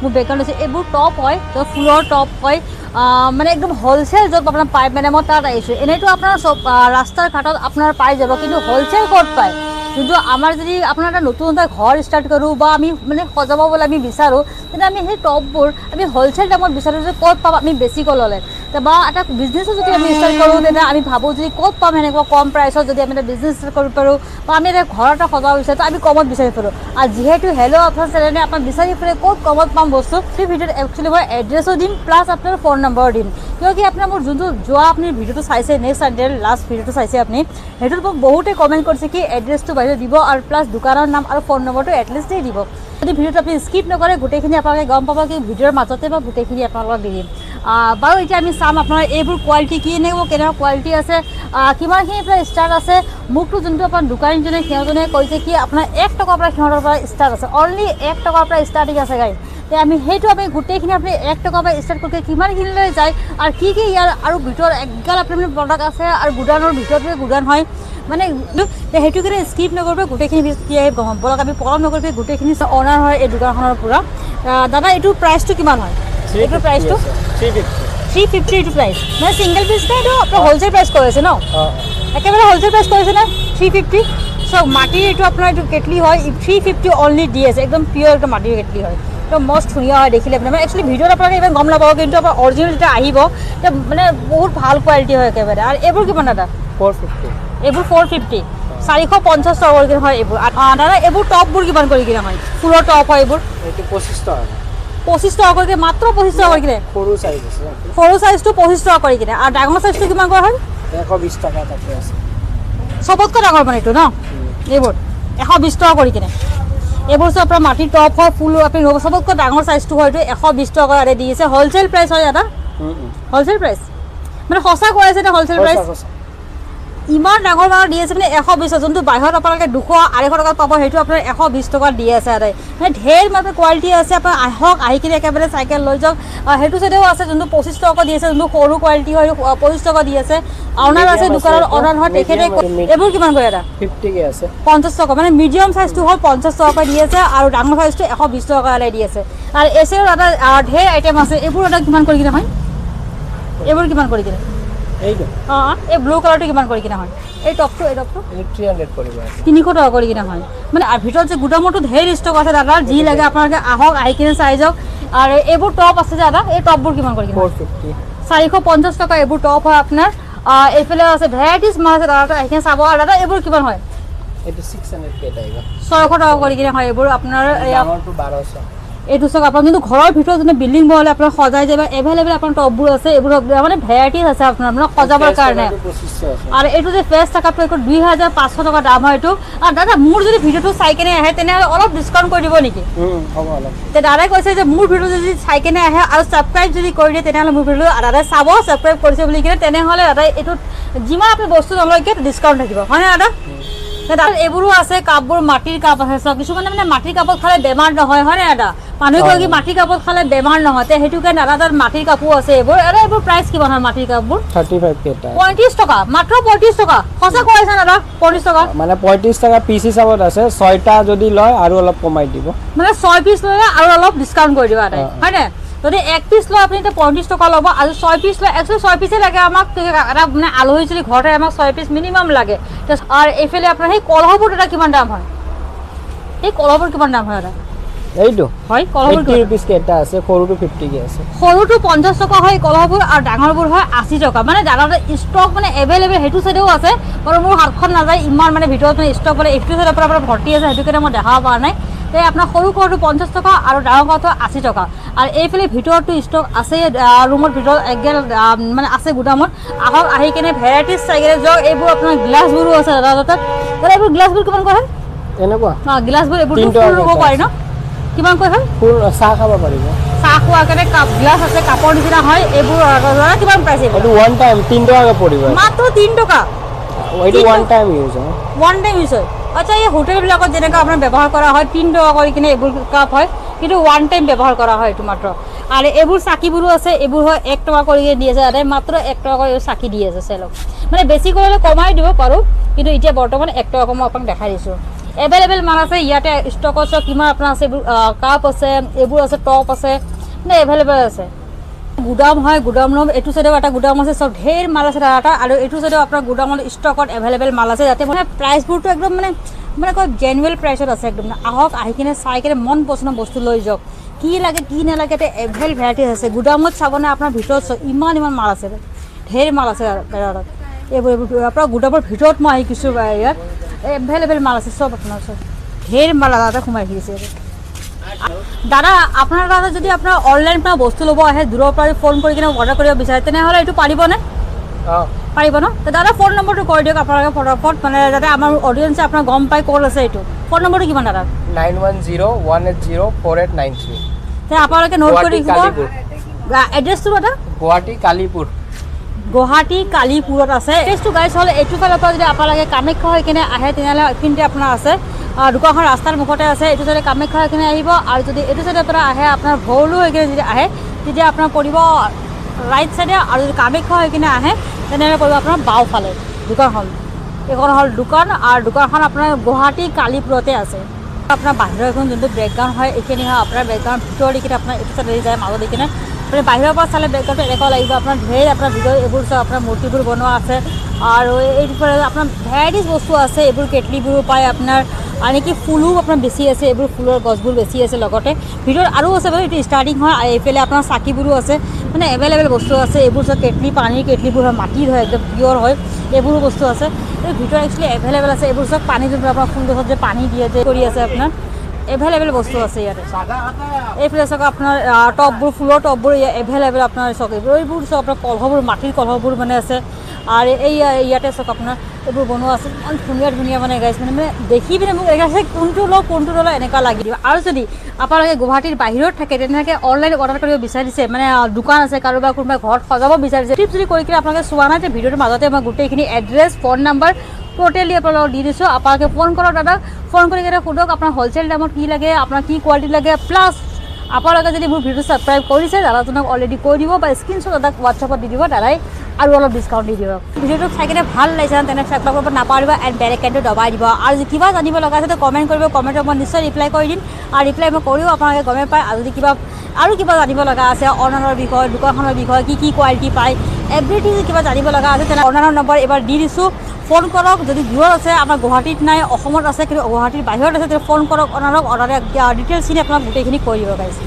মোৰ বেকগ্ৰাউণ্ড আছে। এইবোৰ টপ হয়, য'ত ফুলৰ টপ হয়, মানে একদম হ'লচেল য'ত আপোনাৰ পায়, মানে মই তাত আহিছোঁ। এনেইতো আপোনাৰ চব ৰাস্তাৰ ঘাটত আপোনাৰ পাই যাব, কিন্তু হ'লচেল ক'ত পায়? যোনটো আমাৰ যদি আপোনাৰ এটা নতুন এটা ঘৰ ষ্টাৰ্ট কৰোঁ বা আমি মানে সজাব বুলি আমি বিচাৰোঁ, তেতিয়া আমি সেই টপবোৰ আমি হ'লচেল দামত বিচাৰোঁ যে ক'ত পাম আমি বেছিকৈ ল'লে বা এটা বিজনেছো যদি আমি ষ্টাৰ্ট কৰোঁ, তেতিয়া আমি ভাবোঁ যদি ক'ত পাম সেনেকুৱা কম প্ৰাইচত যদি আমি এটা বিজনেছ ষ্টাৰ্ট কৰিব পাৰোঁ বা আমি এটা ঘৰ এটা সজাব বিচাৰোঁ, তো আমি কমত বিচাৰি ফুৰোঁ। আৰু যিহেতু হেল্ল' আপোনাৰ চেনেলে আপোনাক বিচাৰি ফুৰে ক'ত কমত পাম বস্তু, সেই ভিডিঅ'ত একচুৱেলি মই এড্ৰেছো দিম, প্লাছ আপোনাৰ ফোন নম্বৰো দিম। কিয় কি আপোনাৰ মোৰ যোনটো যোৱা আপুনি ভিডিঅ'টো চাইছে, নেক্সট ছানডেৰ লাষ্ট ভিডিঅ'টো চাইছে আপুনি, সেইটোত মোক বহুতে কমেণ্ট কৰিছে কি এড্ৰেছটো বাইদেউ দিব আৰু প্লাছ দোকানৰ নাম আৰু ফোন নম্বৰটো এটলিষ্ট দি দিব। যদি ভিডিঅ'টো আপুনি স্কিপ নকৰে, গোটেইখিনি আপোনালোকে গম পাব কি ভিডিঅ'ৰ মাজতে মই গোটেইখিনি আপোনালোকক দি দিম। বাৰু, এতিয়া আমি চাম আপোনাৰ এইবোৰ কোৱালিটি কি, এনেকুৱা কেনেকুৱা কোৱালিটি আছে, কিমানখিনিৰ পৰা ষ্টাৰ্ট আছে। মোকতো যোনটো আপোনাৰ দোকানীজনে, সিহঁতজনে কৈছে কি আপোনাৰ 1 টকাৰ পৰা সিহঁতৰ পৰা ষ্টাৰ্ট আছে, অনলি 1 টকাৰ পৰা ষ্টাৰ্টিং আছে গাড়ী। তে আমি সেইটো আমি গোটেইখিনি আপুনি 1 টকাৰ পৰা ষ্টাৰ্ট কৰি কিমানখিনিলৈ যায় আৰু কি কি ইয়াৰ আৰু ভিতৰত এগাল আপোনাৰ প্ৰডাক্ট আছে আৰু গুদামৰ ভিতৰতে গুদাম হয়, মানে সেইটো কাৰণে স্কিপ নকৰিব, গোটেইখিনি তেতিয়াহে গম পাম। ব'লক, আমি পলম নকৰিব, গোটেইখিনি অনাৰ হয় এই দোকানখনৰ পৰা। দাদা, এইটোৰ প্ৰাইচটো কিমান হয়? এইটোৰ প্ৰাইচটো? 350। 350 এইটো প্ৰাইচ। মানে ছিংগল পিচ নে এইটো আপোনাৰ হ'লচেল প্ৰাইচ কৈ আছে ন? অঁ। একেবাৰে হ'লচেল প্ৰাইচ কৈছে নে 350? চাওক, মাটিৰ এইটো আপোনাৰ এইটো কেটলি হয়, 350 অনলি দি আছে। একদম পিয়ৰ একদম মাটিৰ কেটলি হয়, একদম মস্ত ধুনীয়া হয় দেখিলে আপুনি। মানে একচুৱেলি ভিডিঅ'ত আপোনালোকে ইমান গম নাপাব, কিন্তু আপোনাৰ অৰিজিনেল যেতিয়া আহিব তেতিয়া মানে বহুত ভাল কোৱালিটি হয় একেবাৰে। আৰু এইবোৰ কিমান দাদা? 450। এইবোৰ 450, 450 টকা কৰি কিনে হয় এইবোৰ। দাদা, এইবোৰ টপবোৰ কিমান কৰি কিনে হয়? ফুলৰ টপ হয় এইবোৰ? এইটো 25 টকা। 25 টকা কৰি কিনে, মাত্ৰ 25 টকা কৰি কিনে। সৰু চাইজ আছে। সৰু চাইজটো 25 টকা কৰি কিনে আৰু ডাঙৰ চাইজটো কিমান কৰা হয়? 120 টকা তাতে আছে। চবতকৈ ডাঙৰ মানে এইটো ন? এইবোৰ 120 টকা কৰি কিনে। এইবোৰ চব আপোনাৰ মাটিৰ টপ হয়, ফুল আপুনি ল'ব। চবতকৈ ডাঙৰ চাইজটো হয় এইটো, 120 টকা ইয়াতে দি আছে। হ'লচেল প্ৰাইচ হয় দাদা? হ'লচেল প্ৰাইচ মানে সঁচা কৈ আছে নে হ'লচেল প্ৰাইচ? সঁচা। ইমান ডাঙৰ ডাঙৰ দি আছে, মানে 120, যোনটো বাহিৰত আপোনালোকে 200, 250 টকাত পাব, সেইটো আপোনাৰ 120 টকাত দি আছে ইয়াতে। মানে ঢেৰ মানে কোৱালিটি আছে। আপোনাৰ আহক, আহি কিনে একেবাৰে চাইকেল লৈ যাওক। আৰু সেইটো চাইডেও আছে, যোনটো 25 টকা দি আছে, যোনটো সৰু কোৱালিটি হয়, সেইটো 25 টকা দি আছে। অনাৰ আছে। Medium আছে। দোকানত এইটো। অনাৰ হয় তেখেতে। Medium আছে। এইবোৰ কিমান কৰে দাদা? 50কে আছে। 50 টকা, মানে মিডিয়াম চাইজটো হ'ল 50 টকাকৈ দি আছে আৰু ডাঙৰ চাইজটো 120 টকা দি আছে। আৰু এচিৰ দাদা ঢেৰ আইটেম আছে। এইবোৰ দাদা কিমান কৰি কিনে হয়? এইবোৰ কিমান কৰি কিনে? এইটো? অঁ, এই ব্লু কালাৰটো কিমান কৰি কিনে হয়? এই টপটো? এইটো 300 পৰিব। 300 টকা কৰি কিনে হয়। মানে আৰু ভিতৰত যে গুদামতো ঢেৰ ষ্টক আছে দাদা, যি লাগে আপোনালোকে আহক, আহি কিনে চাই যাওক। আৰু এইবোৰ টপ আছে যে দাদা, এই টপবোৰ কিমান কৰি কিনে? 450। 450 টকা এইবোৰ টপ হয় আপোনাৰ। এইফালে আছে, ভেৰাইটিজ মাল আছে দাদা, আহি কিনে চাব। আৰু দাদা, এইবোৰ কিমান হয়? এইটো 600কে আহিব। 600 টকা কৰি কিনে হয় এইবোৰ আপোনাৰ এয়া। ডাঙৰটো 1200। এইটো চাওক, আপোনাৰ যোনটো ঘৰৰ ভিতৰত যোনটো বিল্ডিং বনালে আপোনাৰ সজাই যায় বা এভেইলেবল আপোনাৰ টপবোৰ আছে। এইবোৰ মানে ভেৰাইটিজ আছে আপোনাৰ মানে সজাবৰ কাৰণে। 2500 আছে। আৰু এইটো যে ফ্ৰেছ থকাটো, এইটো 2500 টকা দাম হয় এইটো। আৰু দাদা, মোৰ যদি ভিডিঅ'টো চাই কেনে আহে, তেনেহ'লে অলপ ডিছকাউণ্ট কৰি দিব নেকি? হ'ব অলপ। তে দাদাই কৈছে যে মোৰ ভিডিঅ'টো যদি চাই কেনে আহে আৰু ছাবস্ক্ৰাইব যদি কৰি দিয়ে, তেনেহ'লে মোৰ ভিডিঅ'টো দাদাই চাব, ছাবস্ক্ৰাইব কৰিছে বুলি কিনে, তেনেহ'লে দাদাই এইটোত যিমান আপুনি বস্তু নলয় কিয় ডিছকাউণ্ট থাকিব, হয়নে দাদা? তে দাদা, এইবোৰো আছে কাপবোৰ, মাটিৰ কাপ আছে চাওক। কিছুমানে মানে মাটিৰ কাপত খালে বেমাৰ নহয়, হয়নে দাদা? মানুহে কয় কি মাটিৰ কাপত খালে বেমাৰ নহয়, তে সেইটো কাৰণে দাদা তাত মাটিৰ কাপো আছে এইবোৰ। দাদা, এইবোৰ প্ৰাইচ কিমান হয় মাটিৰ কাপবোৰ? 35কে এটা। 35 টকা, মাত্ৰ 35 টকা। সঁচা কৈ আছে দাদা, 35 টকা? মানে 35 টকা পিচ হিচাপত আছে, ছয়টা যদি লয় আৰু অলপ কমাই দিব। মানে 6 পিচ ল'লে আৰু অলপ ডিছকাউণ্ট কৰি দিব দাদাই? অ। হয়নে? যদি এক পিচ লয় আপুনি এতিয়া 35 টকা ল'ব আৰু 6 পিচ লয়, একচুৱেলি 6 পিচে লাগে আমাক। এটা মানে আলহী যদি ঘৰতে আমাক 6 পিচ মিনিমাম লাগে। আৰু এইফালে আপোনাৰ সেই কলহবোৰ দাদা কিমান দাম হয়? সেই কলহবোৰ কিমান দাম হয় দাদা? এইটো? হয়, কলহবোৰ এইট্টি কিমান? ৰুপিজকে এটা আছে, সৰুটো 50কে আছে। সৰুটো 50 টকা হয় কলহবোৰ আৰু ডাঙৰবোৰ হয় 80 টকা। মানে দাদা ষ্টক মানে এভেইলেবল সেইটো চাইডেও আছে বাৰু, মোৰ হাতখন নাযায় ইমান মানে ভিতৰত, মানে ষ্টক মানে এইটো চাইডৰ পৰা আপোনাৰ ভৰ্তি আছে, সেইটো কাৰণে মই দেখাব পৰা নাই। তে আপোনাৰ সৰু কলহটো 50 টকা আৰু ডাঙৰ কলহটো 80 টকা। আৰু এইফালে ভিতৰতো ষ্টক আছে, ৰুমৰ ভিতৰত এগেল মানে আছে গুদামত। আহক, আহি কেনে ভেৰাইটিজ চাই কেনে যাওক। এইবোৰ আপোনাৰ গ্লাছবোৰো আছে দাদা তাত। দাদা, এইবোৰ গ্লাছবোৰ কিমান কয় হয়? এনেকুৱা? অঁ, গ্লাছবোৰ এইবোৰ তিন ফুল টকা ৰুব এটা। পাৰি ন? কিমান কয় হয়? ফুল চাহ খাব পাৰিব। চাহ খোৱাৰ কাৰণে কাপ গ্লাছ আছে, কাপৰ নিচিনা হয় এইবোৰ। দাদা, কিমান প্ৰাইচ এইবোৰ? এইটো ওৱান টাইম 3 টকাকে পৰিব। মাত্ৰ 3 টকা? এইটো ওৱান টাইম ইউজ হয়। ওৱান টাইম ইউজ হয়। আচ্ছা, এই হোটেলবিলাকত যেনেকুৱা আপোনাৰ ব্যৱহাৰ কৰা হয়, 3 টকা কৰি কিনে এইবোৰ কাপ হয়, কিন্তু ওৱান টাইম ব্যৱহাৰ কৰা হয় এইটো মাত্ৰ। আৰু এইবোৰ চাকিবোৰো আছে, এইবোৰ হয় 1 টকা কৰি কিনে দি আছে দাদাই, মাত্ৰ 1 টকা কৰি এইবোৰ চাকি দি আছে। চেলক মানে বেছি কৰিলে কমাই দিব পাৰোঁ, কিন্তু এতিয়া বৰ্তমান 1 টকা মই আপোনাক দেখাই দিছোঁ। এভেইলেবল মাল আছে ইয়াতে ষ্টকত। চব কিমান আপোনাৰ আছে, এইবোৰ কাপ আছে, এইবোৰ আছে, টপ আছে, মানে এভেইলেবল আছে। গুদাম হয়, গুদাম ৰুম এইটো চাইডেও এটা গুদাম আছে, চব ঢেৰ মাল আছে তাত এটা। আৰু এইটো চাইডেও আপোনাৰ গুদামত ষ্টকত এভেইলেবল মাল আছে। যাতে মানে প্ৰাইচবোৰতো একদম মানে মানে কয় জেনুৱেল প্ৰাইচত আছে একদম। আহক, আহি কিনে চাই কিনে মন পচন্দৰ বস্তু লৈ যাওক, কি লাগে কি নালাগে। ইয়াতে এভেল ভেৰাইটিজ আছে। গুদামত চাবনে আপোনাৰ ভিতৰত চব ইমান ইমান মাল আছে, ঢেৰ মাল আছে তাত। এইবোৰ আপোনাৰ গুদামৰ ভিতৰত মই আহি গৈছোঁ। ইয়াত এভেইলেবল মাল আছে চব আপোনাৰ, চব ঢেৰ মাল তাতে সোমাই গৈছে। দাদা, আপোনাৰ তাতে যদি আপোনাৰ অনলাইন পৰা বস্তু ল'ব আহে, দূৰৰ পৰা ফোন কৰি কিনে অৰ্ডাৰ কৰিব বিচাৰে, তেনেহ'লে এইটো পাৰিবনে? অঁ। পাৰিব ন? তো দাদা, ফোন নম্বৰটো কৈ দিয়ক আপোনালোকে ফটাফট, মানে যাতে আমাৰ অডিয়েঞ্চে আপোনাক গম পায় ক'ত আছে এইটো। ফোন নম্বৰটো কিমান দাদা? 9101804893। তে আপোনালোকে নোট কৰি গুৱাহাটী ৰাখিব। কালীপুৰ। এড্ৰেছটো দাদা? গুৱাহাটী কালীপুৰ। গুৱাহাটী কালীপুৰত আছে। এড্ৰেছটো গাইছ হ'ল এইটো ফালৰ পৰা যদি আপোনালোকে কামাখ্যা হৈ কিনে আহে, তেনেহ'লে এইখিনিতে আপোনাৰ আছে। দোকানখন ৰাস্তাৰ মুখতে আছে। এইটো চাইডে কামাখ্যা হৈ কিনে আহিব আৰু যদি এইটো চাইডৰ পৰা আহে, আপোনাৰ ভৰলু হৈ কিনে যদি আহে, তেতিয়া আপোনাৰ পৰিব ৰাইট চাইডে আৰু যদি কামাখ্যা হৈ কিনে আহে, তেনেহ'লে পৰিব আপোনাৰ বাওঁফালে দোকানখন। এইখন হ'ল দোকান আৰু দোকানখন আপোনাৰ গুৱাহাটী কালীপুৰতে আছে। আপোনাৰ বাহিৰৰ এখন যোনটো বেকগ্ৰাউণ্ড হয়, এইখিনি হয় আপোনাৰ বেকগ্ৰাউণ্ড। ভিতৰত কিনে আপোনাৰ এইটো চাইডে যায় মাজত কিনে। আপুনি বাহিৰৰ পৰা চালে বেকগ্ৰাউণ্ডটো এনেকুৱা লাগিব আপোনাৰ, ঢেৰ আপোনাৰ ভিতৰত এইবোৰ চব আপোনাৰ মূৰ্তিবোৰ বনোৱা আছে আৰু এইফালে আপোনাৰ ভেৰাইটিজ বস্তু আছে। এইবোৰ কেটলিবোৰো পায় আপোনাৰ, আনকি ফুলো আপোনাৰ বেছি আছে, এইবোৰ ফুলৰ গছবোৰ বেছি আছে। লগতে ভিতৰত আৰু আছে বাৰু, এইটো ষ্টাৰ্টিং হয়। আৰু এইফালে আপোনাৰ চাকিবোৰো আছে, মানে এভেইলেবল বস্তু আছে। এইবোৰ চব কেটলি, পানীৰ কেটলিবোৰ হয়, মাটিৰ হয়, একদম পিয়'ৰ হয়, এইবোৰো বস্তু আছে। এই ভিতৰত একচুৱেলি এভেইলেবল আছে। এইবোৰ চব পানী যোনটো আপোনাৰ ফুল গছত যে পানী দিয়ে যে কৰি আছে, আপোনাৰ এভেইলেবল বস্তু আছে ইয়াতে। এইফালে চাওক আপোনাৰ টপবোৰ, ফুলৰ টপবোৰ এভেইলেবল আপোনাৰ চাওক। এইবোৰ চব আপোনাৰ কলহবোৰ, মাটিৰ কলহবোৰ মানে আছে। আৰু এই ইয়াতে চাওক আপোনাৰ এইবোৰ বনোৱা আছে, ইমান ধুনীয়া ধুনীয়া। মানে গাইছ, মানে দেখি পিনে মোক এনেকুৱা আছে, কোনটো লওঁ কোনটো নলওঁ এনেকুৱা লাগি দিব। আৰু যদি আপোনালোকে গুৱাহাটীৰ বাহিৰত থাকে, তেনেকৈ অনলাইন অৰ্ডাৰ কৰিব বিচাৰিছে, মানে দোকান আছে কাৰোবাৰ, কোনোবাই ঘৰত সজাব বিচাৰিছে, টিপ যদি কৰি কিনে আপোনালোকে চোৱা নাই, তে ভিডিঅ'টোৰ মাজতে মই গোটেইখিনি এড্ৰেছ, ফোন নাম্বাৰ টোটেলি আপোনালোকক দি দিছোঁ। আপোনালোকে ফোন কৰক দাদাক, ফোন কৰি কিনে সোধক আপোনাৰ হ'লচেল দামত কি লাগে, আপোনাৰ কি কোৱালিটি লাগে। প্লাছ আপোনালোকে যদি মোৰ ভিডিঅ'টো ছাবস্ক্ৰাইব কৰিছে, দাদাজনক অলৰেডি কৈ দিব বা স্ক্ৰীনশ্বট দাদাক হোৱাটছএপত দি দিব, দাদাই আৰু অলপ ডিছকাউণ্ট দি দিব। ভিডিঅ'টো চাই কিনে ভাল লাগিছে তেনে ছাবস্ক্ৰাইব কৰিব নাপাহৰিব এণ্ড বেল আইকনটো দবাই দিব। আৰু যদি কিবা জানিব লগা আছে, কমেণ্ট কৰিব, কমেণ্টত মই নিশ্চয় ৰিপ্লাই কৰি দিম আৰু ৰিপ্লাই মই কৰিও আপোনালোকে গমেই পায়। আৰু যদি কিবা আৰু কিবা জানিব লগা আছে অনলাইনৰ বিষয়ে, দোকানখনৰ বিষয়ে, কি কি কোৱালিটি পায়, এভৰিথিং কিবা জানিব লগা আছে, তেনে অনলাইনৰ নম্বৰ এইবাৰ দি দিছোঁ, ফোন কৰক। যদি দূৰত আছে, আমাৰ গুৱাহাটীত নাই, অসমত আছে কিন্তু গুৱাহাটীৰ বাহিৰত আছে, তেতিয়া ফোন কৰক অনাৰক, অনাৰে ডিটেইলছখিনি আপোনাক গোটেইখিনি কৈ দিব গাইছ।